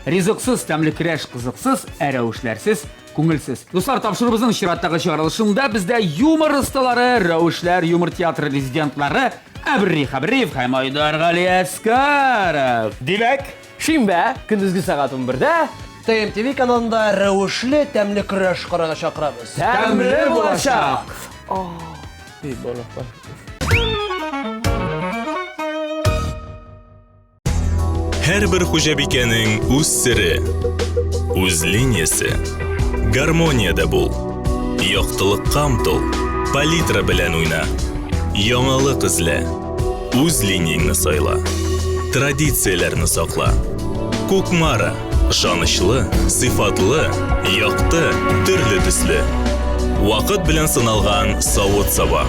Ризыксыз тәмле көрәш кызыксыз, ә рәвешләрсез күңелсез. Дуслар, тапшыруыбызның чираттагы чыгарылышында бездә юмор осталары, рәвешләр юмор театры резидентлары Әбри Хәбриев һәм Айдар Галиәскәров. Димәк, шимбә, көндезге сәгать 11-дә ТМТВ каналында рәвешле тәмле көрәш карарга чакырабыз. Тәмле булачак! Эй, балакай. Һәрбер хуҗабикәнең үз сере, үз линиясе. Гармониядә бул. Яктылыкка омтыл. Палитра белән уйна. Яңалык эзлә. Үз линияңне сайла. Традицияләрне сакла. Кукмара. Ышанычлы, сыйфатлы, якты, төрле төсле. Вакыт белән сыналган савыт-саба.